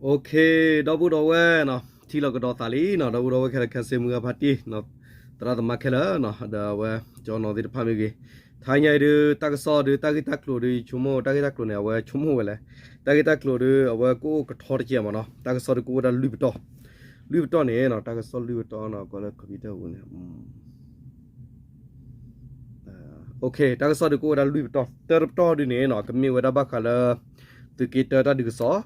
ဒီပုၢ်ဒီဝဲၢ်နီၤ, ထံၣ်လိာ်ကဒီးသးလံနီၤ, ဒီပုၢ်ဒီဝဲၢ်ခဲလၢာ်ခဲဆ့ မုၢ်ဂၢ်ဖါတံၢ်နီၤ, သရၣ်သမါခဲလၢာ်နီၤ, ဒီးအဝဲကၠီနီၤသ့ၣ်တဖၣ်မ့ၢ်ဂ့ၤ, ထါညါအံၤဒုး တၢ်ကစီၣ်ဒုး တၢ်ဂ့ၢ်တၢ်ကျိၤဒုး ယဆိကမိၣ် တၢ်ဂ့ၢ်တၢ်ကျိၤန့ၣ် အဝဲဆိကမိၣ်ဝဲလဲၣ်, တၢ်ဂ့ၢ်တၢ်ကျိၤဒုး အဝဲကအိၣ်ကထီတကဲးမးနီၤ, တၢ်ကစီၣ်ဒုးကအိၣ်ဝဲဒၣ်လွံၢ်ပတီၢ်, လွံၢ်ပတီၢ်န့ၣ်နီၤ, တၢ်ကစီၣ်လွံၢ်ပတီၢ်နီၤ, ကွၢ်လၢ computer ပူၤန့ၣ် တၢ်ကစီၣ်ဒုးကအိၣ်ဝဲဒၣ်လွံၢ်ပတီၢ်, တၢတပတီၢ်ဒုးန့ၣ်နီၤ ကမ့ၢ်ဝဲဒၣ်ဘၣ်ဃးလၢ သုးက့တၢတၢ်ဒုးကစီၣ်,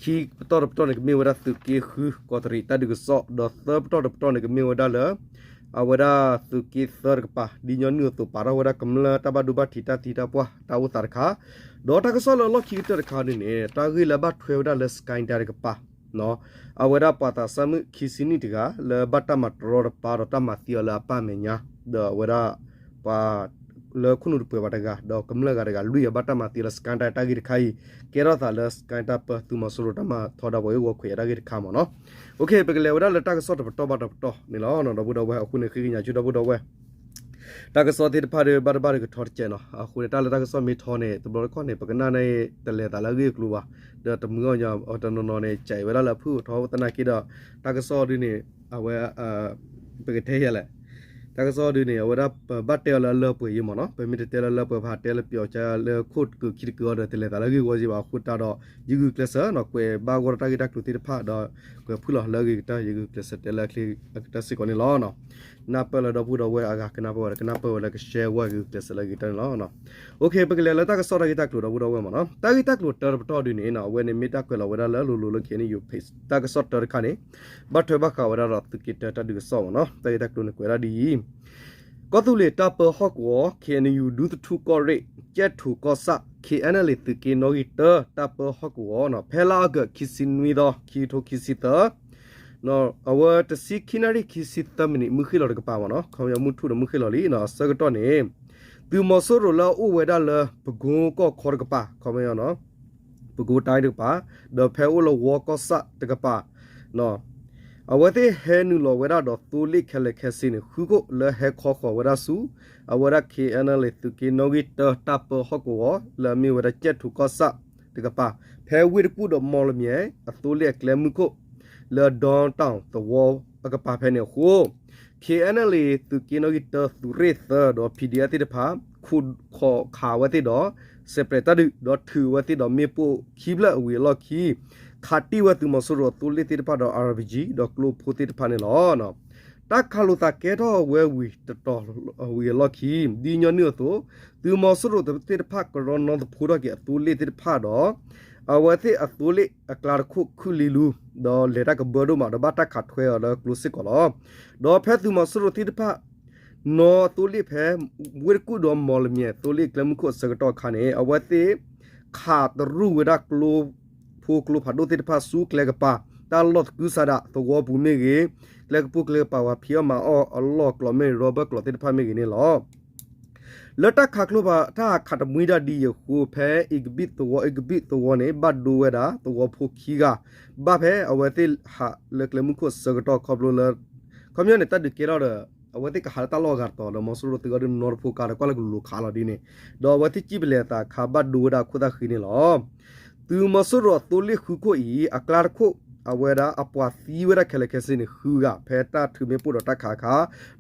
ခံပတီၢ်တပတီၢ်န့ၣ် ကမ့ၢ်ဝဲဒၣ်သုးက့ဃုကီးတရံးတၢ်ဒုးကစီၣ်, ဒီးသၢပတီၢ်တပတီၢ်န့ၣ် ကမ့ၢ်ဝဲဒၣ်လၢ အဝဲဒၣ်သုးက့သၢတကပၤ ဒ်ညီနုၢ်အသိး ပာ်ထီၣ်ဝဲဒၣ်ကမျၢၢ်တၢ်ဘၣ်ဒိဘၣ်ထံးတၢ်သံတၢ်ပှၢ်တၢ်အိၣ်သးတခါ, ဒီးတၢ်ကစီၣ်လၢအလီၢ်ခံကတၢၢ်တခါဒုးန့ၣ် တၢ်ဂ့ၢ်လၢဘၣ်ထွဲဝဲဒၣ်လၢ Skyline တကပၤ အဝဲဒၣ်ပှၤသးစၢ်မုၣ်ခံဆံနံၣ်တဂၤ လၢဘၣ်တၢ်မၤတရီတပါဒီးတၢ်မၤသံအီၤလၢအပၢ်အမဲာ်ညါ, ဒီးအဝဲဒၣ် ပှၤလၢခိၣ်နူာ်တပှဲၤဘၣ်တဂၤ ဒီးကမျၢၢ်ဂၤတဂၤလွံၢ်ဂၤ ဘၣ်တၢ်မၤသံလၢ Skyline တၢ်ဂ့ၢ်တခါအံၤ ကဲထီၣ်သးလၢ Skyline တၢ်ပၢသုးမီၤစိရိၤတၢ်မၤထီဒါပှၤဂ့ၢ်ဝီခွဲးအတၢ်ဂ့ၢ်တခါမးနီၤ. ပကလဲၤဝဲဒၣ်လၢတၢ်ကစီၣ်တပတီၢ်ဘၣ်တပတီၢ်န့ၣ်လီၤ. ဒီပုၢ်ဒီဝဲၢ် အဃိန့ၣ် ဃ့ကညးဆူဒီပုၢ်ဒီဝဲၢ် တၢ်ကစီၣ်သ့ၣ်တဖၣ်ဒီး ဘၣ်တဘၣ်ဒီးကထီတကဲးနီၤ. အဃိန့ၣ် တၢ်လၢတၢ်ကစီၣ်မ့ၢ်ထီန့ၣ် တဘျီတခီၣ်န့ၣ် ပကနၣ်န့ၣ် တလဲၤသးလၢအဂ့ၢ်အကျိၤဘၣ်. ဒီးတမုၢ်အီၣ်ညီ တနီၤနီၤန့ၣ် ကးအံၤဝဲဒၣ်လၢအဖုၣ်ထီသနာ်က့ဒီး တၢ်ကစီၣ်ဒုးန့ၣ် အဝဲ ပကတဲယဲလဲၣ် တၢ်ကစီၣ်ဒုးန့ၣ် အဝဲဒၣ်ပဘၣ်တဲအီၤလၢအလၢပှဲၤအံၤမးနီၤ. ပမ့ၢ်တတဲလၢအလၢပှဲၤဘၣ် တဲလၢပျီၤကါလၢခိၣ်တကုာ်ခံတကုာ်အံၤဒီး တလဲၤသးလၢအဂ့ၢ်ဝီက့ဘၣ်. အဃိတၢ်ဒီး ယဂုာ်ကျဲးစၢးနီၤ ကွဲးဘၣ်ဂီၢ်ဒီးတၢ်ဂ့ၢ်တၢ်ကျိၤသ့ၣ်တဖၣ်ဒီး ကွဲးဖုၣ်လီၤလၢအဂ့ၤကတၢၢ် ယဂုာ်ကျဲးစၢးတဲလၢအချ့အကတၢၢ်စ့ၢ်ကီးန့ၣ်လီၤ. နၢ်ပၢၢ်လၢဒီပုၢ်ဒီဝဲၢ်အဂၤကနၢ်ပၢၢ်ဝဲဒီး ကနၢ်ပၢၢ်ဝဲလၢကshareဝဲ ယဂုာ်ကျဲးစၢးလၢအဂ့ၤကတၢၢ်န့ၣ်လီၤ. ပကလဲၤလၢတၢ်ကစီၣ်တၢ်ဂ့ၢ်တၢ်ကျိၤဒီပုၢ်ဒီဝဲၢ်မးနီၤ. တၢ်ဂ့ၢ်တၢ်ကျိၤတၢတပတီၢ်ဒုးန့ၣ်နီၤ အဝဲန့ၣ်မ့ၢ်တၢ်ကွဲးလီၤဝဲဒၣ်လၢလိၤလိၤလၢ KNU page တၢ်ကစီၣ်တၢတခါန့ၣ် ဘၣ်ထွဲဘၣ်ဃးဝဲဒၣ်ဒီးသုးက့တၢတၢ်ဒုးကစီၣ်မးနီၤ. တၢ်ဂ့ၢ်တၢ်ကျိၤန့ၣ်ကွဲးဒၣ်ဒ်အံၤ ကီၢ်သူလ့ၤတၢ်ပၢဟီၣ်ကဝီၤ KNU ဒူသထူကီၢ်ရ့ၣ် ကၠဲၣ်ထိၣ်ကီၢ်ဆၣ် KNLA သုးက့နီၣ်ဂံၢ်တၢ တၢ်ပၢဟီၣ်ကဝီၤနီၤ ဖဲလါအီကူးခံဆံနွံသီ ခံကထိခံဆံသၢ အဝဲတဆံခံနၣ်ရံၣ်ခံဆံသၢမံးနံး မုၢ်ဃ့ၢ်လီၤတကပၤမးနီၤ ခီပညီမုၢ်ထူၣ်ဒီးမုၢ်ဃ့ၢ်လီၤလံနီၤ အဆၢကတီၢ်န့ၣ် သုးမီၤစိရိၤလၢအအိၣ်ဝဲဒၣ်လၢပကိကီၢ်ခီတကပၤ ခီပညီ ပကိတၢ်တကပၤ ဒီးဖဲအိၣ်လၢဝီကီၢ်ဆၣ်တကပၤ အဝဲသ့ၣ်ဟဲနုာ်လီၤဝဲဒၣ်ဒီးသိလ့ၣ်ခဲလၢာ်ခဲဆ့န့ၣ် ဃုခိၣ်လၢဟဲခီဃီၤဝဲဒၣ်ဆူ အဝဲဒၣ် KNLA သုးက့နီၣ်ဂံၢ်တၢ တၢ်ပၢဟီၣ်ကဝီၤ လၢအမ့ၢ်ဝဲဒၣ်ကၠဲၣ်ထိၣ်ကီၢ်ဆၣ်တကပၤ ဖဲဝ့ၢ်တကူၣ်ဒီးမီၣ်လမၠဲၣ် အသိလ့ၣ်အကျဲမုၢ်ခိၣ် လၢ Downtown သဝီအကပၤဖဲန့ၣ်အဃိ KNLA သုးက့နီၣ်ဂံၢ်တၢ သုးရ့ၣ်သၢဒီး PDF သ့ၣ်တဖၣ် ခိးခးဝဲသ့ၣ်ဒီး စဲးပြဲးတၢ်ဒုး ဒီးထုးဝဲသ့ၣ်ဒီးမ့ၣ်ပိၢ်ခံဖျၢၣ်ဝံၤအလီၢ်ခံ ခးတံၢ်ဝဲသုးမီၤစိရိၤအသိလ့ၣ်သ့ၣ်တဖၣ်ဒီး RPG ဒီးကျိဖိသ့ၣ်တဖၣ်န့ၣ်လီၤ. တၢ်ခးလိာ်သးကဲထီၣ်ဝဲဝံၤတတီၤဝံၤအလီၢ်ခံ ဒ်ညီနုၢ်အသိး သုးမီၤစိရိၤသ့ၣ်တဖၣ်ကရီနီသဖှိထီၣ်က့ၤအသိလ့ၣ်သ့ၣ်တဖၣ်ဒီး အဝဲသ့ၣ်အသိလ့ၣ်အကျါတခိၣ်ခုၣ်လံလူ ဒီးလဲၤတၢ်ကဘၢဒိၣ်မး ဒီးဘၣ်တၢ်ခးထွဲအီၤလၢကျိစ့ၢ်ကီးလီၤ. ဒီးဖဲသုးမီၤစိရိၤသ့ၣ်တဖၣ် နီၣ်သိလ့ၣ်ဖဲ ဝ့ၢ်တကူၣ်ဒီးမီၣ်လမၠဲၣ် သိလ့ၣ်အကျဲမုၢ်ခိၣ်အဆၢကတီၢ်အခါန့ၣ် အဝဲသ့ၣ် ခးတရူၢ်ဝဲဒၣ်ကျိဖိကျိဖးဒိၣ်သ့ၣ်တဖၣ်ဆူကျဲကပၤ တၢ်လီၢ်သကုၤဆးဒးသဝီပူၤမ့ၢ်ဂ့ၤ, ကျဲကပိၢ်ကျဲကပၤပှၤဖံးအီၣ်မၤအီၣ်အလီၢ်ကျိၤမ့ၢ်ဂ့ၤ ရၢဘၢၣ်ကျိၤသ့ၣ်တဖၣ်မ့ၢ်ဂ့ၤန့ၣ်လီၤ. လၢတၢ်ခးကျိဖး တၢ်ခးတမှံတၢ်ဒ်အံၤအဃိ ဖဲအ့ကဘံၣ်သဝီ အ့ကဘံၣ်သဝီန့ၣ် ဘၣ်ဒိဝဲဒၣ်သဝီဖိခံဂၤ ဘၣ်ဖဲအဝဲသ့ၣ်ဟးလၢကျဲမုၢ်ခိၣ်အဆၢကတီၢ်ခီဖျိလၢ ခီပညီန့ၣ် တၢ်ဒုးကဲထီၣ်ဒီး အဝဲသ့ၣ်ကဟးလၢတၢ်လီၢ်အဂၤတတီၤဒီး မီၤစိရိၤသုးအီၤဒုးနီတဖိကါဒီး ကွၢ်လၢကလူၤခးလီၤဒ်န့ၣ် ဒီးအဝဲသ့ၣ်စံၣ်ပလဲၤအသးအခါ ဘၣ်ဒိဝဲဒၣ်အခိၣ်သၣ်ဃံန့ၣ်လီၤ. သုးမီၤစိရိၤအသိလ့ၣ်ဃုခိၣ်အံၤ အကျါတခိၣ် အဝဲဒၣ်အပှၤသံဝဲဒၣ်ခဲလၢာ်ခဲဆ့န့ၣ် ဃုဂၤ ဖဲတၢ်ထုးမ့ၣ်ပိၢ်ဒီးတၢ်ခးအခါ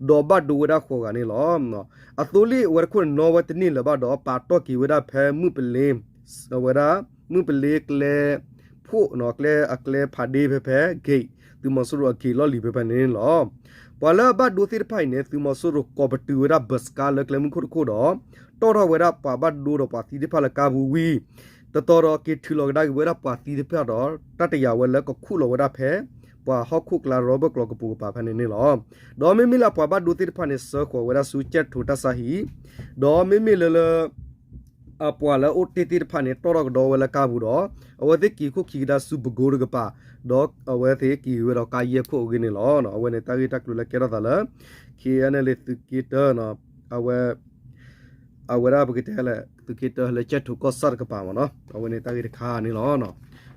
ဒီးဘၣ်ဒိဝဲဒၣ်ဃိးဂၤန့ၣ်လီၤ. အသိလ့ၣ်အဝဲတခိၣ်န့ၣ် နီၣ်ဝဲတန့ၢ်လၢၤဘၣ်ဒီး ပာ်တီၢ်က့ၤဝဲဒၣ်ဖဲမုၢ်ပလ့ အဝဲဒၣ် မုၢ်ပလ့ကျဲ ဖှိၣ် ကျဲအကျဲဖးဒ့ဖဲဖဲ gate သုးမီၤစိရိၤအ gate လီၢ်လံၤဖဲဖဲန့ၣ်န့ၣ်လီၤ. ပှၤလၢအဘၣ်ဒိသ့ၣ်တဖၣ်အံၤန့ၣ် သုးမီၤစိရိၤကိးပတုာ်ဝဲဒၣ် bus ကါလၢကျဲမုၢ်ခိၣ်တခိၣ်ဒီး တီၣ်ထီၣ်ဝဲဒၣ်ပှၤဘၣ်ဒိဒီးပှၤသံသ့ၣ်တဖၣ်လၢကါပူၤဝံၤ တတီၤဒီးက့ၤထုးလီၤကဒါက့ၤဝဲဒၣ်ပှၤသံသ့ၣ်တဖၣ်ဒီး တၢ်တယာ်ဝဲလၢကခူၣ်လီၤဝဲဒၣ်ဖဲ ပှၤဟီၣ်ခိၣ်ကျါရၢဘၢၣ်ကျိၤကပိာ်ကပၤဖဲန့ၣ်န့ၣ်လီၤ. ဒီးမ့မ့ၢ်လၢပှၤဘၣ်ဒိသ့ၣ်တဖၣ်န့ၣ် ဆှၢဃီၤဝဲဒၣ်ဆူကၠဲၣ်ထိၣ်တၢ်ဆါဟံၣ် ဒီးမ့မ့ၢ်လၢလၢ အပှၤလၢအအိၣ်တ့ၢ်သ့ၣ်တဖၣ်န့ၣ် တီၣ်ထီၣ်ကဒီးဝဲလၢကါပူၤဒီး အဝဲသ့ၣ်က့ၤခိၣ်ခံကဒါဆူပကိတကပၤ ဒီးအဝဲသ့ၣ်က့ၤဝဲဒီးကါယဲၢ်ခိၣ်အဂ့ၢ်န့ၣ်လီၤ. အဝဲန့ၣ်တၢ်ဂ့ၢ်တၢ်ကျိၤလၢကဲထီၣ်သးလၢ KNLA သုးက့တၢ အဝဲ အဝဲဒၣ်ပကတဲလဲၣ် သုးက့တၢလၢကၠဲၣ်ထိၣ်ကီၢ်ဆၣ်တကပၤမ့ၢ်နီၤ အဝဲန့ၣ်တၢ်ဂ့ၢ်တခါန့ၣ်လီၤ.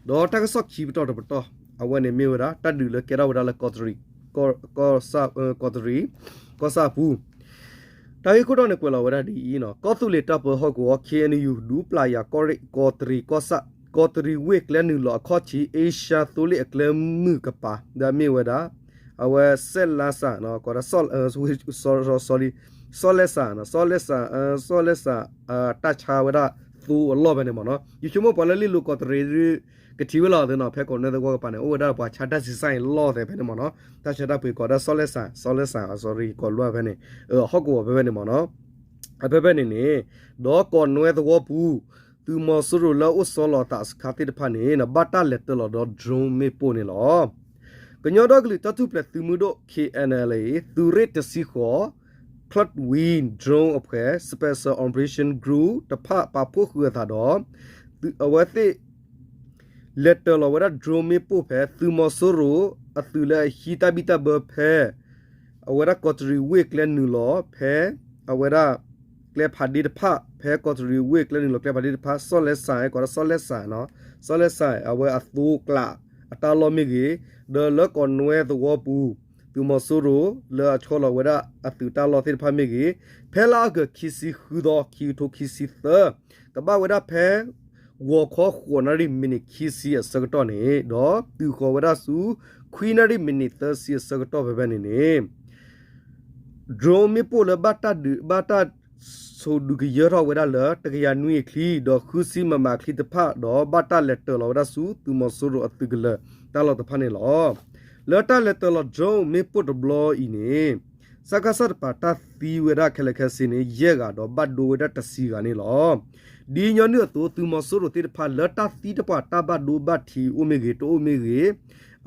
ဒီးတၢ်ကစီၣ်ခံပတီၢ်တပတီၢ် အဝဲန့ၣ်မ့ၢ်ဝဲဒၣ် တၢ်ဒုးလၢကဲထီၣ်ဝဲဒၣ်လၢကီးတရံး ကီၢ်ဆၣ် ကီးတရံး ကီၢ်ဆၣ်အပူၤ တၢ်ဂ့ၢ်ခိၣ်တီန့ၣ်ကွဲးလီၤဝဲဒၣ်ဒ်အံၤနီၤ ကီၢ်သူလ့ၤတၢ်ပၢဟီၣ်ကဝီၤ KNU ဒူပျၢ်ယၤကီၢ်ရ့ၣ် ကီးတရံးကီၢ်ဆၣ် ကီးတရံးဝ့ၢ်ကျဲနုာ်လီၤအခီၣ်ထံး အ့ရှါသိလ့ၣ်အကျဲမုၢ်ကပၤ ဒီးမ့ၢ်ဝဲဒၣ် အဝဲစဲးလါစၣ် ကီးဒၣ် sorry စီၤလဲးစၣ် စီၤလဲးစၣ် စီၤလဲးစၣ် တၢ်ဆါဝဲဒၣ်သိအလီၢ်ဖဲန့ၣ်မ့ၢ်နီၤ. ယဆိကမိၣ်ပှၤလၢလ့ၣ်လိၤကီးတရံး ကထံၣ်ဝဲလီၤသ့နီၤ ဖဲကိးနွဲသဝီကပၤန့ၣ် အိၣ်ဝဲဒၣ်ပှၤဆါတၢ်ဆံးစၢ်အံၤလီၢ်သဲးဖဲန့ၣ်မ့ၢ်နီၤ. တၢ်ဆါတၢ်ပှ့ၤကီးဒၣ်စီၤလဲးစၣ် စီၤလဲးစၣ် sorry ကီးလွဲၢ်ဖဲန့ၣ် ဟီၣ်ကဝီၤဖဲဖဲန့ၣ်မ့ၢ်နီၤ. အဖဲဖဲန့ၣ်န့ၣ် ဒီးကိးနွဲသဝီပူၤ သုးမီၤစိရိၤလၢအိၣ်ဆီလီၤအသးစခါသ့ၣ်တဖၣ်န့ၣ် ဘၣ်တၢ်လဲၤတၢလီၤဒီး drone မ့ၣ်ပိၢ်န့ၣ်လီၤ. ကညီဒီကလုာ်တၢ်ထူၣ်ဖျဲးသုးမုၢ်ဒိၣ် K N L A သုးရ့ၣ်တဆံဃိး Cloudwing drone အဖွဲ့ Special Operation Group တဖၣ်ပာ်ဖှိၣ်ဃုာ်အသးဒီး အဝဲသ့ၣ် လဲၤတၢလီၤဝဲဒၣ် drone မ့ၣ်ပိၢ်ဖဲ သုးမီၤစိရိၤအသုးလၢအဟံးတၢ်ဘံၣ်တၢ်ဘၢဖဲ အဝဲဒၣ်ကီးတရံးဝ့ၢ်ကျဲနုာ်လီၤ ဖဲ အဝဲဒၣ် ကျဲဖးဒ့တဖၣ် ဖဲကီးတရံးဝ့ၢ်ကျဲနုာ်လီၤကျဲဖးဒ့တဖၣ် စီၤလဲးစၣ် ကီးဒၣ်စီၤလဲးစၣ် စီၤလဲးစၣ် အဝဲအသိကျး အတၢ်လီၢ်မ့ၢ်ဂ့ၤ, ဒီးလၢကိးနွဲသဝီပူၤ သုးမီၤစိရိၤလၢအဆီလီၤဝဲဒၣ်အသုးတၢ်လီၢ်သ့ၣ်တဖၣ်မ့ၢ်ဂ့ၤ, ဖဲလါအီကူးခံဆံဃုသီ ခံကထိခံဆံသၢ ကဘၣ်ဝဲဒၣ်ဖဲ ဂီၤခီဃိးနၣ်ရံၣ်မံးနံးခံဆံအဆၢကတီၢ်န့ၣ် ဒီးတုၤဃီၤဝဲဒၣ်ဆူ ခွံနၣ်ရံၣ်မံးနံးသၢဆံအဆၢကတီၢ်ဖဲဖဲန့ၣ်န့ၣ် drone မ့ၣ်ပိၢ်လၢဘၣ်တၢ်ဒုး ဘၣ်တၢ်ဆိးဒုးကယၢထီၣ်ဝဲဒၣ်လၢ တကယၤနွံအချံ ဒီးဃုဆံ MM အချံတဖၣ် ဒီးဘၣ်တၢ်လဲၤတၢလီၤဝဲဒၣ်ဆူ သုးမီၤစိရိၤအသုးကလၢၤတၢ်လီၢ်တဖၣ်န့ၣ်လီၤ. လၢတၢ်လဲၤတၢလီၤ drone မ့ၣ်ပိၢ်တဘျီအံၤန့ၣ် စကစ တပၤတၢ်သံဝဲဒၣ်ခဲလၢာ်ခဲဆ့န့ၣ် ယဲၢ်ဂၤဒီးဘၣ်ဒိဝဲဒၣ်တဆံဂၤန့ၣ်လီၤ. ဒ်ညီနုၢ်အသိး သုးမီၤစိရိၤသ့ၣ်တဖၣ်လၢတၢ်သံတပှၢ်တၢ်ဘၣ်ဒိဘၣ်ထံးအိၣ်မ့ၢ်ဂ့ၤ တအိၣ်မ့ၢ်ဂ့ၤ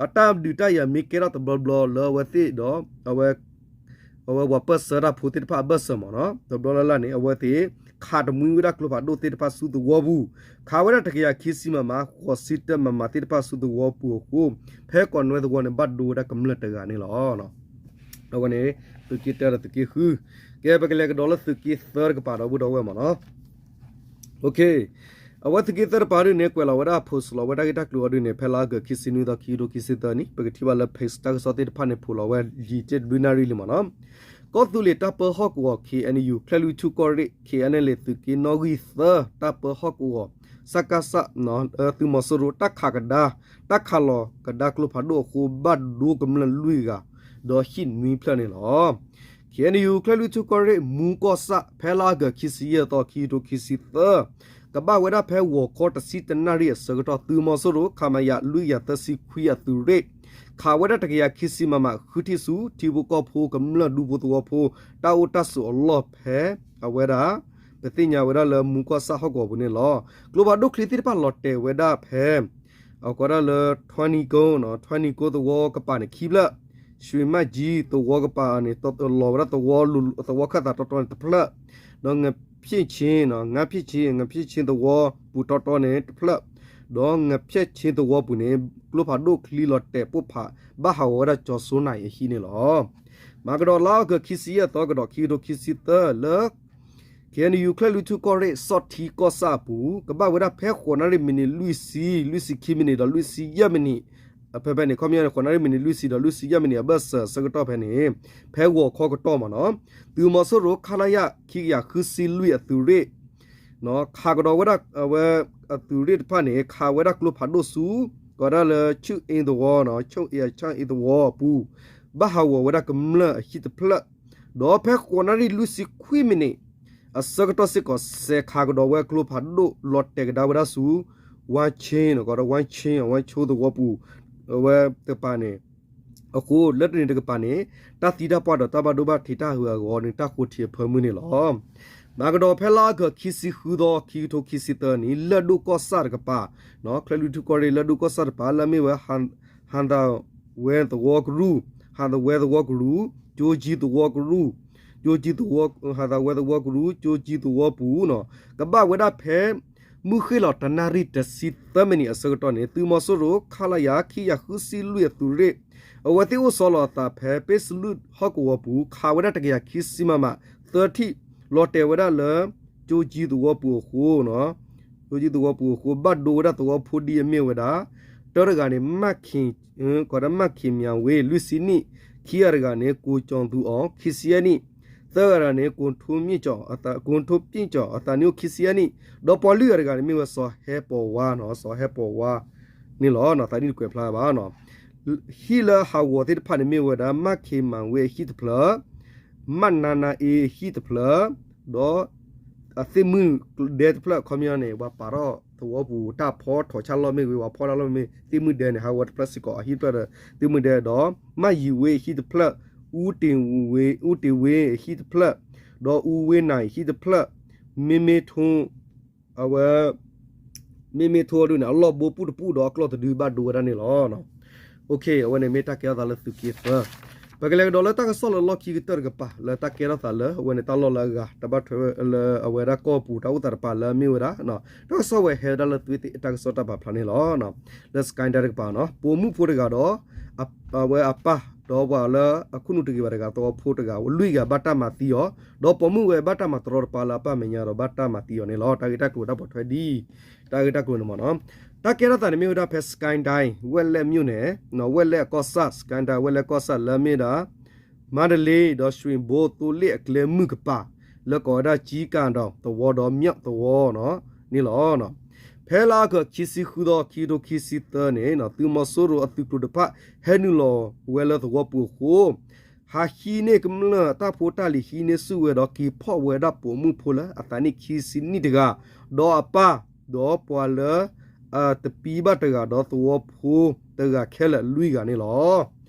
အတၢ်ဒုးတၢ်ယၤမ့ၢ်ကဲထီၣ်တဘျီဘျီလၢအဝဲသ့ၣ်ဒီး အဝဲ အဝဲပၢၢ်ဆၢတၢ်ဖိသ့ၣ်တဖၣ်အဘၢၣ်စၢၤမ့ၢ်နီၤ တဘျီလၢ်လၢ်န့ၣ် အဝဲသ့ၣ် ခးတမှံဝဲဒၣ်ကျိဖးဒိၣ်သ့ၣ်တဖၣ်ဆူသဝီပူၤ ခးဝဲဒၣ်တကယၤခံဆံ MM ဃိးဆံတၢ MM သ့ၣ်တဖၣ်ဆူသဝီပူၤအဃိ ဖဲကိးနွဲသဝီန့ၣ် ဘၣ်ဒိဝဲဒၣ်ကမျၢၢ်တဂၤန့ၣ်လီၤ. အဝဲန့ၣ် သုးက့တၢဒီးသုးက့ဃု ကဲ ပကလဲၤကဒီးလၢသုးက့သၢတကပၤဒီပုၢ်ဒီဝဲၢ်မ့ၢ်နီၤ အဝဲသုးက့သၢတကပၤဒ်န့ၣ် ကွဲးလီၤဝဲဒၣ် post လီၤဝဲဒၣ်ဂ့ၢ်တၢ်ကျိၤအီၤဒ်န့ၣ် ဖဲလါအီကူးခံဆံနွံသီ ခံကထိခံဆံသၢနံၣ် ပကထံၣ်ဘၣ်လၢ page တၢ်ကစီၣ်သ့ၣ်တဖၣ်န့ၣ် ဖိးလီၤဝဲယံာ်တ့ၢ်တဘျုးနၣ်ရံၣ်လံမ့ၢ်နီၤ ကီၢ်သူလ့ၤတၢ်ပၢဟီၣ်ကဝီၤ KNU ကၠဲၣ်လွံၢ်ထူၣ်ကီၢ်ရ့ၣ် KNLA သုးက့နီၣ်ဂံၢ်သၢ တၢ်ပၢဟီၣ်ကဝီၤ စကစ သုးမီၤစိရိၤ တၢ်ခးကဒါ တၢ်ခးလီၤကဒါကျိဖးဒိၣ်အဃိ ဘၣ်ဒိကမျၢၢ်လွံၢ်ဂၤ ဒီးဟံၣ်နွံဖျၢၣ်န့ၣ်လီၤ. KNU ကၠဲၣ်လွံၢ်ထူၣ်ကီၢ်ရ့ၣ် မူၤကီၢ်ဆၣ် ဖဲလါအီကူးခံဆံယဲၢ်သီ ခံကထိခံဆံသၢ ကဘၣ်ဝဲဒၣ်ဖဲဂီၤခီတဆံတနၣ်ရံၣ်အဆၢကတီၢ် သုးမီၤစိရိၤ ခမရ လွံၢ်ကယၤသၢဆံခွံအသုးရ့ၣ် ခးဝဲဒၣ်တကယၤခံဆံ MM ဃုထံၣ်ဆူ ထံဖိကီၢ်ဖိကမျၢၢ်ဒူဖိသဝီဖိ တၢ်အိၣ်တၢ်ဆိးအလီၢ်ဖဲ အဝဲဒၣ် ပသ့ၣ်ညါဝဲဒၣ်လၢမူၤကီၢ်ဆၣ်ဟီၣ်ကဝီၤပူၤန့ၣ်လီၤ. ကျိဖးဒိၣ်ချံသ့ၣ်တဖၣ်လီၤတဲာ်ဝဲဒၣ်ဖဲ အကိးဒၣ်လၢ ထွဲနံကိ ထွဲနံကိသဝီကပၤန့ၣ် ခံဖျၢၣ်, ရွှေမန်းကြီး သဝီကပၤန့ၣ် လီၤဝဲဒၣ်သဝီ သဝီခၢၣ်သးတီတီန့ၣ်တဖျၢၣ်, ဒီး ငဖျ့ၣ်ဆ့ ငဖျ့ၣ်ဆ့ ငဖျ့ၣ်ဆ့သဝီပူၤတီတီန့ၣ်တဖျၢၣ်, ဒီး ငဖျ့ၣ်ဆ့သဝီပူၤန့ၣ် ကျိဖးဒိၣ်ချံလီၤတဲာ်ပိၢ်ဖး ဘၣ်ဟးဂီၤဝဲဒၣ်ကၠီၤစိနၤအံၤအဟံၣ်န့ၣ်လီၤ. မၤကဒီးလါအီကူးခံဆံယဲၢ်သီကဒီး ခံကထိခံဆံသၢ လၢ KNU ကၠဲၣ်လွံၢ်ထူၣ်ကီၢ်ရ့ၣ် စီၣ်ထံကီၢ်ဆၣ်အပူၤ ကဘၣ်ဝဲဒၣ်ဖဲဃိးနၣ်ရံၣ်မံးနံးလွံၢ်ဆံ လွံၢ်ဆံခံမံးနံးဒီးလွံၢ်ဆံယဲၢ်မံးနံး အဖဲဖဲန့ၣ် ခီပညီန့ၣ် ဃိးနၣ်ရံၣ်မံးနံးလွံၢ်ဆံဒီးလွံၢ်ဆံယဲၢ်မံးနံးအဘၢၣ်စၢၤအဆၢကတီၢ်ဖဲန့ၣ် ဖဲဂီၤခီကတီၢ်မ့ၢ်နီၤ သုးမီၤစိရိၤ ခလရ ခံကယၤဃုဆံလွံၢ်အသုးရ့ၣ် ခးကဒီးဝဲဒၣ်အဝဲ အသုးရ့ၣ်တဖၣ်န့ၣ် ခးဝဲဒၣ်ကျိဖးဒိၣ်ဆူ ကိးဒၣ်လၢ ဆၣ်အ့သဝီအပူၤ ဘၣ်ဟးဂီၤဝဲဒၣ်ကမျၢၢ်အဟံၣ်တဖျၢၣ်, ဒီးဖဲဃိးနၣ်ရံၣ်လွံၢ်ဆံခွံမံးနံး အဆၢကတီၢ်စ့ၢ်ကီး စဲးခးကဒီးဝဲကျိဖးဒိၣ်လီၤတဲာ်ကဒါဝဲဒၣ်ဆူ ဝါချ့ ကိးဒၣ်ဝါချ့ ဝါချ့သဝီပူၤ အဝဲတကပၤန့ၣ် အဃိ လၢတနံၤတကပၤန့ၣ် တၢ်သံတၢ်ပှၢ်ဒီးတၢ်ဘၣ်ဒိဘၣ်ထံးတၢ်ဟးဂီၤန့ၣ် တၢ်ဃိထံးအဖၢမုၢ်န့ၣ်လီၤ. မၤကဒီးဖဲလါအီကူးခံဆံဃုသီ ခံကထိခံဆံသၢနံၣ် လၢၢ်ဒိၣ်ကီၢ်ဆၣ်တကပၤ ကၠဲၣ်လွံၢ်ထူၣ်ကီၢ်ရ့ၣ် လၢၢ်ဒိၣ်ကီၢ်ဆၣ်တကပၤ လၢအမ့ၢ်ဝဲ ဟးသဝဲသဝီကရူၢ် ဟးသဝဲသဝီကရူၢ် ကၠိကၠံသဝီကရူၢ် ကၠိကၠံသဝီ ဟးသဝဲသဝီကရူၢ် ကၠိကၠံသဝီပူၤ ကဘၣ်ဝဲဒၣ်ဖဲ မုၢ်ဃ့ၢ်လီၤတနၣ်ရံၣ်တဆံသၢမံးနံးအဆၢကတီၢ်န့ၣ် သုးမီၤစိရိၤ ခလရ ခံကယၤဃုဆံလွံၢ်အသုးရ့ၣ် အဝဲသ့ၣ်အိၣ်ဆီလီၤအသးဖဲ ပ့ၣ်စလူၣ်ဟီၣ်ကဝီၤပူၤ ခးဝဲဒၣ်တကယၤခံဆံ MM သၢထံၣ် လီၤတဲာ်ဝဲဒၣ်လၢ ကၠိကၠံသဝီပူၤအဃိ ကၠိကၠံသဝီပူၤအဃိ ဘၣ်ဒိဝဲဒၣ်သဝီဖိဒ်အမ့ၢ်ဝဲဒၣ် တၢတဂၤန့ၣ် မၣ်ခ့ၣ် ကိးဒၣ်မၣ်ခ့ၣ်မၠၤဝ့ လွံၢ်ဆံနံၣ်, ခံဂၤတဂၤန့ၣ် ကိၢ်ကၠီၤသူအီၤ ခံဆံယဲၢ်နံၣ်, သၢဂၤတဂၤန့ၣ် ကိၣ်ထိပ့ၣ်ကၠီၣ် ကိၣ်ထိပ့ၣ်ကၠီၣ် အသးနံၣ်အိၣ်ခံဆံယဲၢ်နံၣ်, ဒီးပှၤလွံၢ်ဂၤတဂၤန့ၣ် မ့ၢ်ဝဲစီၤဟဲပိာ်ဝါနီၤ, စီၤဟဲပိာ်ဝါန့ၣ်လီၤ. သးနံၣ်တကွဲးဖျါဘၣ်နီၤ. ဟံၣ်လၢဟးဂီၤသ့ၣ်တဖၣ်န့ၣ်မ့ၢ်ဝဲဒၣ် မၣ်ခ့မၤဝ့အဟံၣ်တဖျၢၣ်, မၣ်နါနါအ့အဟံၣ်တဖျၢၣ်, ဒီး အသ့ၣ်မုၣ်ဒဲတဖျၢၣ် ခီပညီန့ၣ် ပှၤပာ်ထီၣ်သဝီပူၤတၢ်ဖီထီၣ်ဆၣ်လီၢ်မ့ၢ်ဂ့ၤ ပှၤဖီတၢ်လီၢ်မ့ၢ်ဂ့ၤ သ့ၣ်မုၣ်ဒဲန့ၣ် ဟးဂီၤတဖျၢၣ်စ့ၢ်ကီး အဟံၣ်တဖျၢၣ်ဒီး သ့ၣ်မုၣ်ဒဲဒီး မၣ်ယံၤဝ့အဟံၣ်တဖျၢၣ်, အူတ့ၤဝ့, အူတ့ၤဝ့အဟံၣ်တဖျၢၣ်, ဒီးအူဝ့နၤအဟံၣ်တဖျၢၣ်, မ့မ့ၢ်ထိ အဝဲ မ့မ့ၢ်ထိဒုန့ၣ် အလီၢ်ဘိပူၣ်တပူၣ်ဒီးအကျီၢ်တဒုဘၣ်ဒိဝဲဒၣ်န့ၣ်လီၤ. အဝဲန့ၣ်မ့ၢ်တၢ်ကဲထီၣ်သးလၢသုးက့သၢ. ပကလဲၤကဒီးလၢတၢ်ကစီၣ်လၢလီၢ်ခံကတၢၢ်တကပၤ လၢတၢ်ကဲထီၣ်သးလၢ အဝဲန့ၣ်တၢ်လီၢ်လၢအဂၤ တၢ်ဘၣ်ထွဲလၢအဝဲဒၣ်ကီၢ်ပူၤတၢ်အိၣ်သးတကပၤလၢမ့ၢ်ဝဲဒၣ် တၢ်ကစီၣ်ဝဲဟဲဝဲဒၣ်လၢသုးသ့ၣ်တၢ်ကစီၣ်တၢ်ပာ်ဖျါန့ၣ်လီၤ. လၢ Sky တၢ်တကပၤနီၤ ပိာ်မုၣ်ဖိတဂၤဒီး အဝဲအပၢ် ဒီးပှၤလၢအခိၣ်နူာ်တဂ့ၤဘၣ်တဂၤ သဝီဖိတဂၤ လွံၢ်ဂၤဘၣ်တၢ်မၤသံအီၤ, ဒီးပိာ်မုၣ်ဝဲဘၣ်တၢ်မၤတရီတပါလၢအပၢ်မဲာ်ညါဒီးဘၣ်တၢ်မၤသံအီၤန့ၣ်လီၤ. တၢ်ဂ့ၢ်တၢ်ကျိၤတၢ်ပိာ်ထွဲဒ် တၢ်ဂ့ၢ်တၢ်ကျိၤန့ၣ်မ့ၢ်နီၤ. တၢ်ကဲထီၣ်သးန့ၣ်မ့ၢ်ဝဲဒၣ်ဖဲ Sky ဒဲ ဝဲၢ်လဲၣ် မြို့နယ် ဝဲၢ်လဲၣ်ကီၢ်ဆၣ် Sky ဒဲ ဝဲၢ်လဲၣ်ကီၢ်ဆၣ်လၢမ့ၢ်ဒၣ် မါတလ့ဒီး ရွှေဘိ သိလ့ၣ်အကျဲမုၢ်ကပၤ လၢကိးဝဲဒၣ် ကၠံကၣ်ဒီးသဝီဒီး မျီၣ်သဝီန့ၣ်လီၤ. ဖဲလါအီကူး ခံဆံဃုသီ ခံကထိခံဆံသၢန့ၣ် သုးမီၤစိရိၤအသုးကျိၤတဖၣ် ဟဲနုာ်လီၤဝဲလၢသဝီပူၤအဃိ ဟးဟံးန့ၢ်ကမျၢၢ်တၢ်ဖိတၢ်လံၤ ဟံးန့ၢ်ဆူၣ်ဝဲဒီးက့ၤဖီၣ်ဝဲဒၣ်ပိာ်မုၣ်ဖိလၢအသးနံၣ်ခံဆံနံၣ်တဂၤ, ဒီးအပၢ်, ဒီးပှၤလၢ အတပံဘၣ်တဂၤ ဒီးသဝီဖိတဂၤခဲလၢာ်လွံၢ်ဂၤန့ၣ်လီၤ.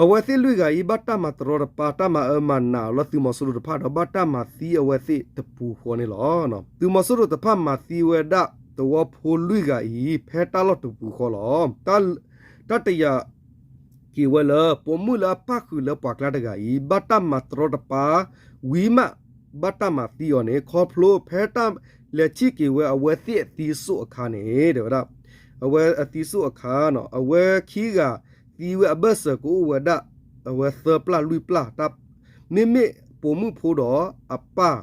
အဝဲသ့ၣ်လွံၢ်ဂၤအံၤ ဘၣ်တၢ်မၤတရီတပါ တၢ်မၤအၢမၤနးလၢသုးမီၤစိရိၤတဖၣ်ဒီး ဘၣ်တၢ်မၤသံအဝဲသ့ၣ်တပူၤဃီန့ၣ်လီၤ. သုးမီၤစိရိၤတဖၣ်မၤသံဝဲဒၣ်သဝီဖိလွံၢ်ဂၤအံၤ ဖဲတၢ်လီၢ်တပူၤဃီလီၤ. တၢ်တယာ်က့ၤဝဲလၢ ပိာ်မုၣ်လၢအပၣ်ဃုာ်လၢပှၤကျါတဂၤအံၤ ဘၣ်တၢ်မၤတရီတပါ ဝံၤမး ဘၣ်တၢ်မၤသံအီၤန့ၣ် ခီဖျိဖဲတၢ်လဲၤထံၣ်က့ၤဝဲအဝဲသ့ၣ်အသံစိၣ်အခါန့ၣ် တဲဝဲဒၣ် အဝဲအသံစိၣ်အခါ အဝဲခံဂၤသံဝဲအဘၢၣ်စၢၤကအိၣ်ဝဲဒၣ် အဝဲသၢပျၢ်လွံၢ်ပျၢ် မ့မ့ၢ်ပိာ်မုၣ်ဖိဒီးအပၢ်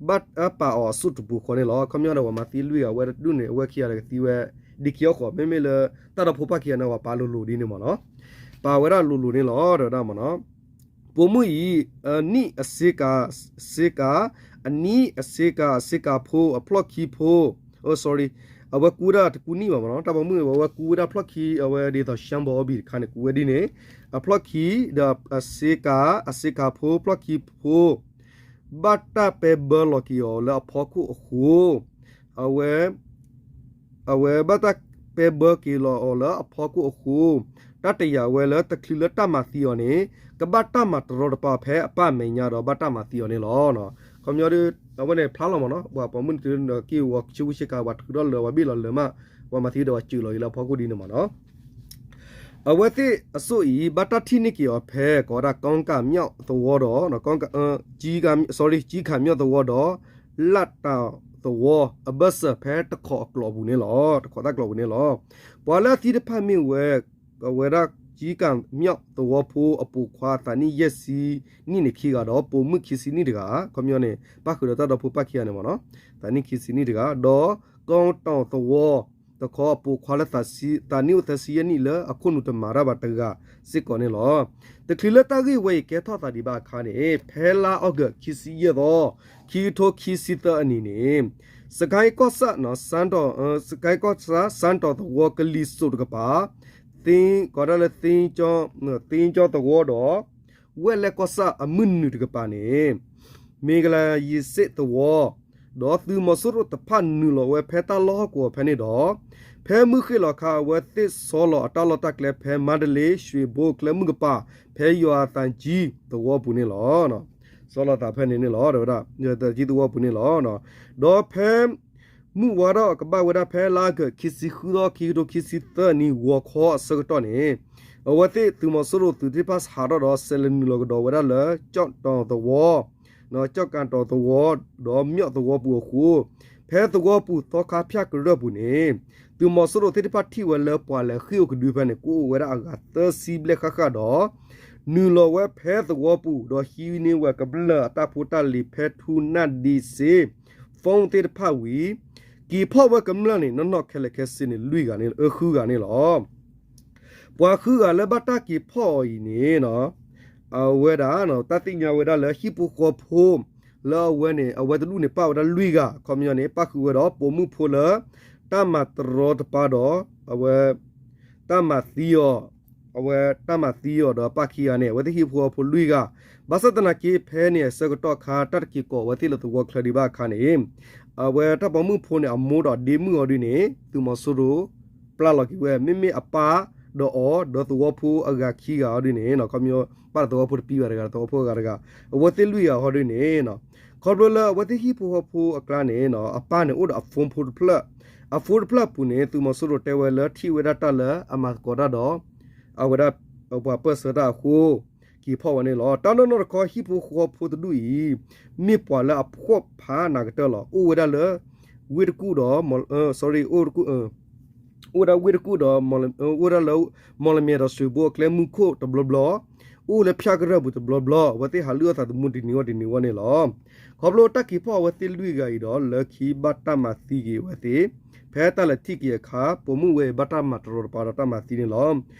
ဘၣ်ပာ်အီၤအစိၣ်တပူၤဃီန့ၣ်လီၤ. ခီပညီဒီးပှၤမၤသံလွံၢ်ဂၤ အဝဲတဒူၣ်န့ၣ် အဝဲခံဂၤဒီးကသံဝဲ ဒံခံအီၣ်ဃီ မ့မ့ၢ်လၢတၢ်ဒီဖိပၢ်ခံဂၤန့ၣ် ပှၤပာ်လိၤလိၤဒ်န့ၣ်မ့ၢ်နီၤ. ပာ်ဝဲဒၣ်လိၤလိၤန့ၣ်လီၤ တဲဝဲဒၣ်မ့ၢ်နီၤ. ပိာ်မုၣ်အံၤ အနံၣ်အဆ့ကၤ ဆ့ကၤ အနံၣ်အဆ့ကၤ အဆ့ကၤဖိ အဖျီၣ်ခံဖိ sorry အဝဲကူဝဲဒၣ်တကူနံၣ်ဘၣ်မ့ၢ်နီၤ. တၢ်ပိာ်မုၣ်အံၤ အဝဲကူဝဲဒၣ်ဖျီၣ်ခံ အဝဲဒ်သိး ရှမ်းဘီအီဘံၣ်တခါန့ၣ် ကူဝဲဒ်န့ၣ် အဖျီၣ်ခံ ဒီးအဆ့ကၤ အဆ့ကၤဖိ ဖျီၣ်ခံဖိ ဘၣ်တၢ်ပဲဘၢလီၤက့ၤအီၤလၢအဖီခိၣ်အဃိ အဝဲ အဝဲဘၣ်တၢ်ပဲဘၢက့ၤလီၤအီၤလၢအဖီခိၣ်အဃိ တၢ်တယာ်ဝဲလၢတချုးလၢတၢ်မၤသံအီၤန့ၣ် ကဘၣ်တၢ်မၤတရီတပါဖဲအပၢ်မဲာ်ညါဒီးဘၣ်တၢ်မၤသံအီၤန့ၣ်လီၤ. ခီပညီ အဝဲန့ၣ်ဖျါလီၤမ့ၢ်နီၤ. ပှၤပိာ်မုၣ်န့ၣ်တုၤက့ၤဝဲဆူဆ့ကၤ ပှၤထုးထီၣ်လၢၤ ပှၤဘ့ၣ်လီၤလၢၤမး ပှၤမၤသံဒီးပှၤစၢၤလီၤက့ၤလၢအဖီခိၣ်ဒ်န့ၣ်မ့ၢ်နီၤ. အဝဲသ့ၣ်အစိၣ်အံၤ ဘၣ်တၢ်ထံၣ်န့ၢ်က့ၤအီၤဖဲ ကိးဝဲဒၣ် ကီကၣ်မျီၣ်သဝီဒီး sorry ကၠံခးမျီၣ်သဝီဒီး လၣ်တၢ်သဝီ အဘၢၣ်စၢၤဖဲတခီအကျိာ်အပူၤန့ၣ်လီၤ. တခီတၢ်ကျိာ်ပူၤန့ၣ်လီၤ. ပှၤလၢအသံတဖၣ်မ့ၢ်ဝဲ အဝဲဒၣ် ကၠံခးမျီၣ်သဝီဖိအပိာ်ခွါအသးနံၣ်ယဲၢ်ဆံ နံၣ်န့ၣ်ခံဂၤဒီး ပိာ်မုၣ်ခံဆံနံၣ်တဂၤ ခီပညီန့ၣ် ပၣ်ဃုာ်ဒီးတၢ်ဒီဖိပၢ်ခံဂၤန့ၣ်မ့ၢ်နီၤ သးနံၣ်ခံဆံနံၣ်တဂၤ ဒီး ကီတီၢ်သဝီ တခီအပိာ်ခွါလၢ သးနံၣ်အိၣ်သၢဆံယဲၢ်နံၣ်လၢအခိၣ်နူာ်တမၤတၢ်ဘၣ်တဂၤစ့ၢ်ကီးန့ၣ်လီၤ. တချုးလၢတၢ်ဂ့ၢ်ဝဲအံၤကဲထီၣ်သးဒံးဘၣ်အခါန့ၣ် ဖဲလါအီကူးခံဆံယဲၢ်သီ ခံကထိခံဆံသၢအနံၤန့ၣ် စကဲကီၢ်ဆၣ် စကဲကီၢ်ဆၣ် စၣ်တီၢ်သဝီကလံၤစိးတကပၤ ကိးဒၣ်လၢ သ့ကၠီသဝီဒီး ဝဲၢ်လဲၣ်ကီၢ်ဆၣ်အမုၢ်နုာ်တကပၤန့ၣ် မ့ၢ်ကလၤယံၤစ့ၣ်သဝီ ဒီးသုးမီၤစိရိၤတဖၣ်နုာ်လီၤဝဲဖဲတၢ်လီၢ်ဟီၣ်ကဝီၤဖဲန့ၣ်ဒီး ဖဲမုၢ်ဃ့ၢ်လီၤခါအဝဲသ့ၣ်ဆီလီၤအတၢ်လီၢ်တၢ်ကျဲဖဲမါတလ့ ရွှေဘိ ကျဲမုၢ်ကပၤ ဖဲယွၤအသးကၠံသဝီပူၤန့ၣ်လီၤ. ဆီလီၤသးဖဲန့ၣ်န့ၣ်လီၤ တဲဝဲဒၣ် ယွၤအသးကၠံသဝီပူၤန့ၣ်လီၤ. ဒီးဖဲ မုၢ်ဝါထီၣ်ကဘၣ်ဝဲဒၣ်ဖဲလါအီကူးခံဆံဃုသီ ခံကထိခံဆံသၢနံၤ ဂီၤခီအဆၢကတီၢ်န့ၣ် အဝဲသ့ၣ်သုးမီၤစိရိၤသုးသ့ၣ်တဖၣ်ဟးထီၣ်ဒီး ဆဲးလဲၤနုာ်လီၤကဒီးဝဲဒၣ်လၢ ကၠီၣ်တီၢ်သဝီ ကၠီၣ်ကၣ်တီၢ်သဝီ ဒီးမျီၣ်သဝီပူၤအဃိ ဖဲသဝီပူၤသီခါဖၠၣ်ကရၢၢ်ပူၤန့ၣ် သုးမီၤစိရိၤသ့ၣ်တဖၣ်ထံၣ်ဝဲလၢပှၤလဲၤဃ့ၢ်အိၣ်ကဒုဖဲန့ၣ် ကအိၣ်ဝဲဒၣ်အဂၤသၢဆံဘျဲၣ်ဃၣ်ဃၣ်ဒီး နုာ်လီၤဝဲဖဲသဝီပူၤ ဒီးဟံးန့ၢ်ဝဲကမျၢၢ်အတၢ်ဖိတၢ်လံၤဖဲထူနၢ်ဒ့စ့ phone သ့ၣ်တဖၣ်ဝံၤ က့ၤဖီၣ်ဝဲကမျၢၢ်န့ၣ် နီၢ်နီၢ်ခဲလၢာ်ခဲဆ့န့ၣ် လွံၢ်ဂၤန့ၣ် ဃုဂၤန့ၣ်လီၤ. ပှၤဃုဂၤလၢဘၣ်တၢ်က့ၤဖီၣ်အီၤအံၤန့ၣ် အဝဲဒၣ် တၢ်သ့ၣ်ညါဝဲဒၣ်လၢဟံၣ်ဖိဃီဖိ လၢအဝဲန့ၣ် အဝဲတဒူၣ်န့ၣ် ပၣ်ဝဲဒၣ်လွံၢ်ဂၤ ခီပညီန့ၣ် ပၣ်ဃုာ်ဝဲဒီးပိာ်မုၣ်ဖိလၢ တၢ်မၤတရီတပါဒီး အဝဲ တၢ်မၤသံအီၤ အဝဲတၢ်မၤသံအီၤဒီးပၣ်ခံဂၤန့ၣ် အဝဲသ့ၣ်ဟံၣ်ဖိဃီဖိလွံၢ်ဂၤ, ဘၣ်ဆၣ်သနာ်က့ ဖဲန့ၣ်အဆၢကတီၢ်ခါ တၢ်တက့ၤကိးအဝဲသ့ၣ်လၢသဝီချၢဒံးဘၣ်အခါန့ၣ် အဝဲတၢ်ပိာ်မုၣ်ဖိန့ၣ် အမိၢ်ဒီးဒ့မုၣ်အီၤဒုန့ၣ် သုးမီၤစိရိၤ ပျၢ်လီၤက့ၤဝဲ မ့မ့ၢ်အပၢ်ဒီးအီၤ ဒီးသဝီဖိအဂၤခံဂၤအီၤဒုန့ၣ် ခီပညီ ပၢ်ဒီးသဝီဖိတပံဘၣ်တဂၤ သဝီဖိအဂၤတဂၤ အဝဲသ့ၣ်လွံၢ်ဂၤအီၤဒုန့ၣ် ခီဖျိလၢအဝဲသ့ၣ်ဟံၣ်ဖိဃီဖိအကျါန့ၣ် အပၢ်န့ၣ်အိၣ်ဒီးအ phone ဖိတဖျၢၣ်, အ phone တဖျၢၣ်အပူၤန့ၣ် သုးမီၤစိရိၤတဲဝဲလၢထံၣ်ဝဲဒၣ်တၢ်လၢအမၤသကိးတၢ်ဒီး အဝဲဒၣ် ပှၤပၢၢ်ဆၢတၢ်အဃိ က့ၤဖီၣ်ဝဲန့ၣ်လီၤ. တၢ်နီၢ်နီၢ်တခီ ဟံၣ်ဖိဃီဖိတဒူၣ်အံၤ မ့ၢ်ပှၤလၢအဖှီၣ်ဖးနၤကတၢၢ်လီၤ. အိၣ်ဝဲဒၣ်လၢ ဝ့ၢ်တကူၣ်ဒီး sorry အိၣ် အိၣ်ဝဲဒၣ်ဝ့ၢ်တကူၣ်ဒီး အိၣ်ဝဲဒၣ်လၢ မီၢ်လမၠဲၣ်ဒီးစှ့ၤဘိအကျဲမုၢ်ခိၣ်တဘျီဘျီ, အိၣ်လၢဖၠၣ်ကရၢၢ်ပူၤတဘျီဘျီ, အဝဲသ့ၣ်ဟးလုၢ်အီၣ်သးသမူတနံၤဂီၢ်တနံၤဂီၢ်န့ၣ်လီၤ. ခီဖျိတၢ်က့ၤဖီၣ်အဝဲသ့ၣ်လွံၢ်ဂၤအံၤဒီး လၢခံဘၣ်တၢ်မၤသံက့ၤအဝဲသ့ၣ်, ဖဲတၢ်လဲၤထံၣ်က့ၤအခါ ပိာ်မုၣ်ဝဲအံၤဘၣ်တၢ်မၤတရီတပါဒီးတၢ်မၤသံန့ၣ်လီၤ.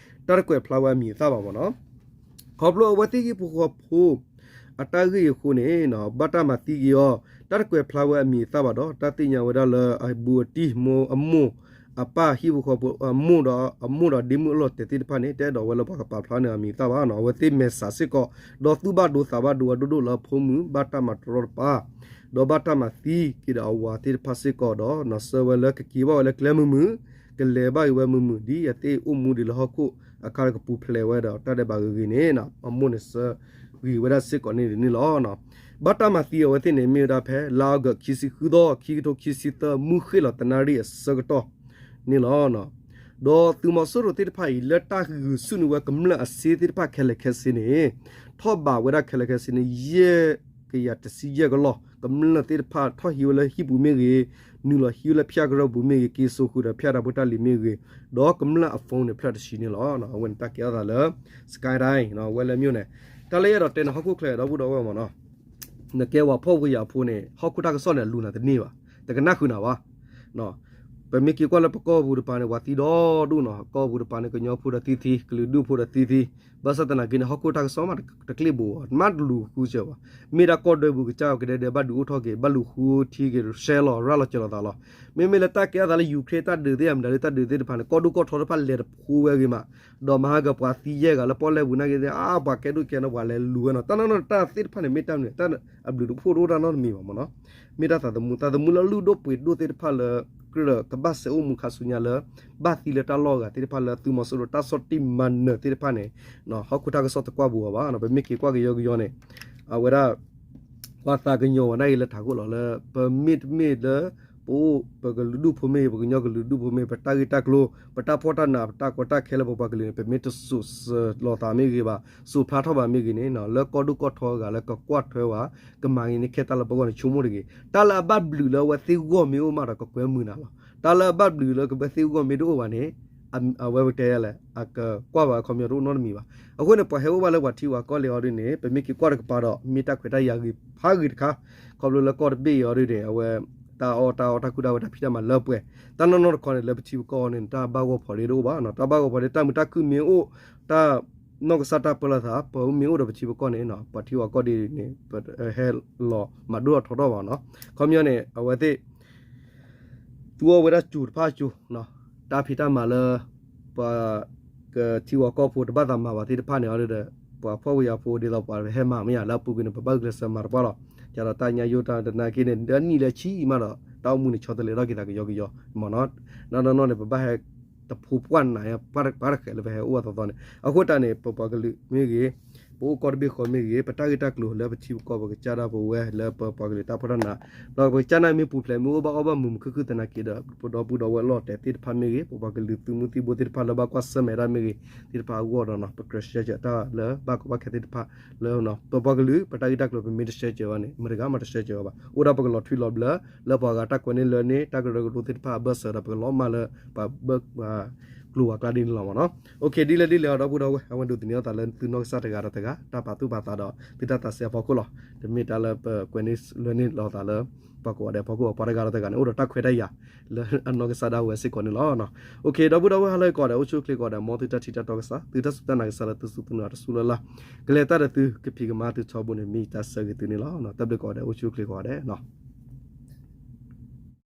တၢ်တကွဲးဖျါဝဲအမံၤအသၣ်ဘၣ်မ့ၢ်နီၤ. ခီဖျိအဝဲသ့ၣ်ဟံၣ်ဖိဃီဖိ အတၢ်ဂ့ၢ်အံၤအဃိန့ၣ် ဘၣ်တၢ်မၤသံက့ၤအီၤ, တၢ်တကွဲးဖျါဝဲအမံၤအသၣ်ဘၣ်ဒီး တၢ်သ့ၣ်ညါဝဲဒၣ်လၢအဘူးအတံၢ်မိၢ်အမိၢ် အပၢ်ဟံၣ်ဖိဃီဖိအမိၢ်ဒီး အမိၢ်ဒီးဒ့မုၣ်အလီၢ်တဲာ်သ့ၣ်တဖၣ်န့ၣ် တအဲၣ်ဒိးဝဲလၢပှၤကပာ်ဖျါန့ၢ်အမံၤအသၣ်ဘၣ်နီၤ. အဝဲသ့ၣ်မဲာ်ဆှးစ့ၢ်ကီး ဒီးသူၣ်ဘၣ်ဒိသးဘၣ်ဒိဝဲဒိၣ်ဒိၣ်လၢအဖိမုၣ် ဘၣ်တၢ်မၤတရီတပါ ဒီးဘၣ်တၢ်မၤသံက့ၤဒီးအဝၤသ့ၣ်တဖၣ်စ့ၢ်ကီးဒီး နီၢ်စၢၤဝဲလၢကက့ၤဘၣ်ဝဲလၢကျဲမုာ်မုာ်, ကလဲၤဘၣ်က့ၤဝဲမုာ်မုာ် ဒ်အသ့ၣ်အိၣ်မူဒံးလၢဟီၣ်ခိၣ်အခါကပူၤဖျဲးဝဲဒီးတၢ်ဒဲးဘးဂ့ၤဂ့ၤန့ၣ် အမိၢ်န့ၣ်စၢၤဂ့ၤဝဲဒၣ်စ့ၢ်ကီးန့ၣ်ဒ်န့ၣ်လီၤ. ဘၣ်တၢ်မၤသံအဝဲသ့ၣ်န့ၣ် မ့ၢ်ဝဲဒၣ်ဖဲ လါအီကူး ခံဆံဃုသီ ခံကထိခံဆံသၢ မုၢ်ဃ့ၢ်လီၤတနၣ်ရံၣ်အဆၢကတီၢ်န့ၣ်လီၤ. ဒီးသုးမီၤစိရိၤသ့ၣ်တဖၣ်အံၤ လၢတၢ်ဂုာ်ဆူၣ်န့ၢ်ဝဲကမျၢၢ်အစ့သ့ၣ်တဖၣ်ခဲလၢာ်ခဲဆ့န့ၣ် ထီၣ်ဘးဝဲဒၣ်ခဲလၢာ်ခဲဆ့န့ၣ် ယဲၢ်ကယၤတဆံယဲၢ်ကလီၢ်, ကမျၢၢ်သ့ၣ်တဖၣ်ထီၣ်ဟံးဝဲလၢဟံၣ်ပူၤမ့ၢ်ဂ့ၤ, နုာ်လီၤဟံးဝဲလၢဖၠၣ်ကရၢၢ်ပူၤမ့ၢ်ဂ့ၤ, က့ၤစိာ်ဃုာ်ဒီးဖၠၣ်တၢ်ဖိတၢ်လံၤမ့ၢ်ဂ့ၤ, ဒီးကမျၢၢ်အ phone န့ၣ် ဖျၢၣ်တဆံန့ၣ်လီၤ. အဝဲန့ၣ်တၢ်ကဲထီၣ်သးလၢ စကဲဒၣ် ဝဲလၢမ့ၢ်န့ၣ် တၢ်လၢယအဲၣ်ဒိးတဲန့ၣ် ဟီၣ်ခိၣ်ချၢဒီပုၢ်ဒီဝဲၢ်မ့ၢ်နီၤ, နကဲပှၤဖှီၣ်ဖိယာ်ဖိန့ၣ် ဟီၣ်ခိၣ်တၢ်ကစီၣ်န့ၣ် အလူၤနၤတန့ၢ်ဘၣ်, တကနၣ်ဃုာ်နၤဘၣ်. ပမ့ၢ်က့ၤကွၢ်လၢပကီၢ်ပူၤတပၤန့ၣ် ပှၤသံဒီဒူၣ်နီၤ, ကီၢ်ပူၤတပၤန့ၣ် ကညီဖိဒီးသံသံ, ကလုာ်ဒူၣ်ဖိဒီးသံသံ, ဘၣ်ဆၣ်သနာ်က့န့ၣ် ဟီၣ်ခိၣ်တၢ်ကစီၣ်မးတကျ့ၣ်ဘိးဘၣ်, မ့ၢ်တလူၤဃုစၢၤဘၣ်. မ့ၢ်ဒၣ်ကီၢ်ဒၢပူၤကစၢ်ကဒဲဒဲး ဘၣ်ဒုးအိၣ်ထီၣ်က့ၤ, ဘၣ်လူၤဃုထံက့ၤ ရှဲလီၤရၤလီၤစၢၤလီၤသးလီၤ. မ့မ့ၢ်လၢတၢ်ကဲထီၣ်သးလၢ Ukraine တၢ်ဒုးသ့ၣ် အမတၤဒုးတၢ်ဒုးသ့ၣ်တဖၣ်န့ၣ် ကီၢ်ဒိၣ်ကီၢ်ထီတဖၣ်လဲၤတဖိဝဲဂ့ၤမး, ဒီးမဟါကပှၤသံယဲၢ်ဂၤလၢပီၣ်လဲၣ်ပူၤနာ်က့သ့ၣ် အါ ပှၤကဲဒိၣ်ကဲနီၤ ပှၤလဲၤလူၤဝဲနီၤ, တၢ်နီၢ်နီၢ်တၢ်သ့ၣ်တဖၣ်န့ၣ် မ့ၢ်တၢ်မနုၤ တၢ်အဘျုးတအိၣ်ဖှိၣ်တအိၣ်တၢ်နီတမံၤဘၣ်မ့ၢ်နီၤ. မ့ၢ်တၢ်သးသမူ သးသမူလၢလုၢ်ဒိၣ်ပှ့ၤဒိၣ်သ့ၣ်တဖၣ်လၢ ကြၢးဒီးကဘၣ်စဲးအိၣ်မူခါဆူညါလၢ ဘၣ်သံလၢတၢ်လီၢ်ဂၤသ့ၣ်တဖၣ်လၢသုးမီၤစိရိၤတၢ်ဆီၣ်တံၢ်မၤနၢၤသ့ၣ်တဖၣ်န့ၣ် ဟီၣ်ခိၣ်တၢ်ကစီၣ်တကွၢ်ဘူးအီၤဘၣ်နီၤ. ပမ့ၢ်က့ၤကွၢ်ကယီကယီန့ၣ် အဝဲဒၣ် ပှၤသးကညီၤဝဲဒၣ်အံၤလၢထးခိၣ်လီၤလၢ ပမ့တမ့ၢ်လၢ ပအိၣ်ပကလုာ်ဒူၣ်ဖိမ့ၢ်ဂ့ၤ ပကညီကလုာ်ဒူၣ်ဖိမ့ၢ်ဂ့ၤ ပတၢ်ဂ့ၢ်တၢ်ကျိၤ ပတၢ်ဖှီၣ်တၢ်နး ပတၢ်ကီတၢ်ခဲလၢပပှၤကလုာ်န့ၣ် ပမ့ၢ်တစိာ်စၢၤလိာ်သးမ့ၢ်ဂ့ၤဘၣ် စိာ်ဖျါထီၣ်ဘၣ်မ့ၢ်ဂ့ၤန့ၣ် လၢကီၢ်ဒိၣ်ကီၢ်ထီအဂၤလၢကကွၢ်ထွဲဝဲ ကမၤဂ့ၤန့ၢ်ခဲတၢ်လၢပဂီၢ်န့ၣ် ဆိကမိၣ်တဂ့ၤ. တၢ်လၢအဘၣ်ဘျုးလၢအဝဲသ့ၣ်ဂီၢ်မ့ၢ်အိၣ်မးဒီးကကွဲမုာ်နၤလီၤ. တၢ်လၢအဘၣ်ဘျုးလၢကဝဲသ့ၣ်ဂီၢ်မ့ၢ်တအိၣ်ဘၣ်န့ၣ် အဝဲပတဲယလဲၣ် အကကွၢ်ဘၣ်အခီပညီတအိၣ်နီတမံၤဘၣ်. အဃိန့ၣ် ပှၤဟဲအိၣ်ဘၣ်လၢပှၤထံပှၤကီၢ်လံအီၤဒ်န့ၣ် ပမ့ၢ်က့ၤကွၢ်တကပၤဒီး မ့ၢ်တၢ်ခွဲးတၢ်ယာ်ဂ့ၤဖးဂ့ၤတခါ ခီဖျိလၢကီၢ်တဘ့ၣ်အံၤအီၤဒ်န့ၣ် အဝဲ တၢ်အီၣ်တၢ်အီတၢ်ကူတၢ်ဝဲတၢ်ဖံးတၢ်မၤလၢပှဲၤ တၢ်နီၢ်နီၢ်တခီန့ၣ် လၢပထံပကီၢ်န့ၣ် တၢ်ဘၣ်ဂီၢ်ဖီဒ့တအိၣ်ဘၣ်နီၤ. တၢ်ဘၣ်ဂီၢ်ဖီဒ့ တၢ်မုာ်တၢ်ခုၣ်မ့ၢ်အိၣ် တၢ်နီၢ်ကစၢ်တၢ်ပၢလီၤသး ပမ့ၢ်အိၣ်ဒီးပထံပကီၢ်န့ၣ် ပှၤထံပှၤကီၢ်ဒ်န့ၣ် ပဟဲလီၤမၤဒိၣ်ထီၣ်ထီထီၣ်ဘၣ်နီၤ. ခီပညီန့ၣ် အဝဲသ့ၣ် သူအီၣ်ဝဲဒၣ်စူၤတဖၣ်စူၤ, တၢ်ဖံးတၢ်မၤလၢ ပှၤကထံဖိကီၢ်ဖိတဘၣ်သးမၤဘၣ်သ့ၣ်တဖၣ်န့ၣ်အီၤဒီး ပှၤဖှီၣ်ဖိယာ်ဖိဒ်သိးပှၤဟဲမၤမ့ၢ်ယါလၢအပူၤကွံာ်န့ၣ် ပဘၣ်ဂုာ်ကျဲးစၢးမၤတပှၢ်လီၤ. ကဒီးတၢ်ညါယိၣ်တၢ်တနာ်က့န့ၣ် ဒီနံၣ်လၢဆံမးဒီး တၢ်အိၣ်မူန့ၣ်ဆီတလဲထီၣ်က့ၤသးကယီကယီမ့ၢ်နီၤ. နီၢ်နီၢ်နီၢ်န့ၣ် ပဘၣ်ဟဲတဖိပှၢ်နး ပှၤတဃဲးလၢပဟဲအိၣ်အသီသီန့ၣ် အဃိတၢ်န့ၣ် ပပှၤကလုာ်မ့ၢ်ဂ့ၤ ပအိၣ်ကီၢ်တဘ့ၣ်ဃီမ့ၢ်ဂ့ၤ ပတၢ်ဂ့ၢ်တၢ်ကျိၤလၢပထံပကီၢ်ပကစၢ်ဒၣ်ပဝဲလၢပပှၤကလုာ်တၢ်ဖှီၣ်တၢ်နး ဒီးပကစၢ်နာ်မ့ၢ်ပူၤဖျဲးမ့ၢ်အိၣ်ဘၣ်အီၣ်ဘၣ်မုာ်မုာ်ခုၣ်ခုၣ်သနာ်က့ဒီး ပဒီပုၢ်ဒီဝဲၢ်လီၤတဲာ်သ့ၣ်တဖၣ်မ့ၢ်ဂ့ၤ ပပှၤကလုာ်သုးမုၢ်သံၣ်ဘိသ့ၣ်တဖၣ်လၢဘၣ်ကွၢ်ဆၢၣ်မဲာ်တၢ်မ့ၢ်ဂ့ၤ သ့ၣ်တဖၣ်အဂီၢ်ဒီး ပကြၢးဆၢကဲၤတၢ်လၢဘၣ်ကီဘၣ်ခဲသ့ၣ်တဖၣ်လၢ ပပှၤကလုာ် ပတၢ်ဂ့ၢ်တၢ်ကျိၤပမ့ၢ်တဆၢကဲၤဘၣ်န့ၣ် မတၤတဂၤမးတဆၢကဲၤဘၣ်ဘၣ်. အိၣ်ဒၣ်ပကလီၤထွံလီၤဘျၢ လၢပှၤဂၤတၢ်ကွဲးန့ၢ်လၢန့ၢ် တၢ်ကရၢကရိသ့ၣ်တဖၣ်အဘၢၣ်စၢၤဒီး ပကလီၤမၢ်လၢ ပှၤဘၢၣ်ပှၤ ပျိၤဝဲကျါဒ်န့ၣ်လီၤမ့ၢ်နီၤ. ဒ်လဲၣ်ဒ်လဲၣ်အီၤ ဒီပုၢ်ဒီဝဲၢ် အဝဲဒိးသန့ၤအသးလၢသုနီၢ်ကစၢ်တဂၤဒီးတဂၤ တၢ်ပာ်သူၣ်ပာ်သးဒီး သုတၢ်သးစဲအဖီခိၣ်လီၤ. တမ့ၢ်တၢ်လၢပကွဲးန့ၢ်လွဲန့ၢ်လိာ်သးလၢ ပှၤကိးဂၤဒဲးအဖီခိၣ် ပှၤတဂၤဒီးတဂၤန့ၣ် အိၣ်ဒီးတၢ်ခွဲးတၢ်ယာ်လၢအနီၢ်ကစၢ်ဒၣ်ဝဲစ့ၢ်ကီးန့ၣ်လီၤ. ဒီပုၢ်ဒီဝဲၢ် ဟါလၢအဂ့ၤကိးဂၤဒဲး အိၣ်ဆူၣ်အိၣ်ချ့ကိးဂၤဒဲး မ်သုတၢ်ထံၣ်တၢ်တီကစၢ် သုတၢ်စူၢ်တၢ်နာ်ကစၢ်လၢသုစူၢ်သုနာ်တစူၢ်လၢ်လၢ် ကလဲၤတၢ်ဒီးသုကဖံးကမၤသုထီဘိန့ၣ် မ့ၢ်တၢ်ဆၢဂ့ၤသုန့ၣ်လီၤ. တၢ်ဘျုးကိးဂၤဒဲး အိၣ်ဆူၣ်အိၣ်ချ့ကိးဂၤဒဲးနီၤ.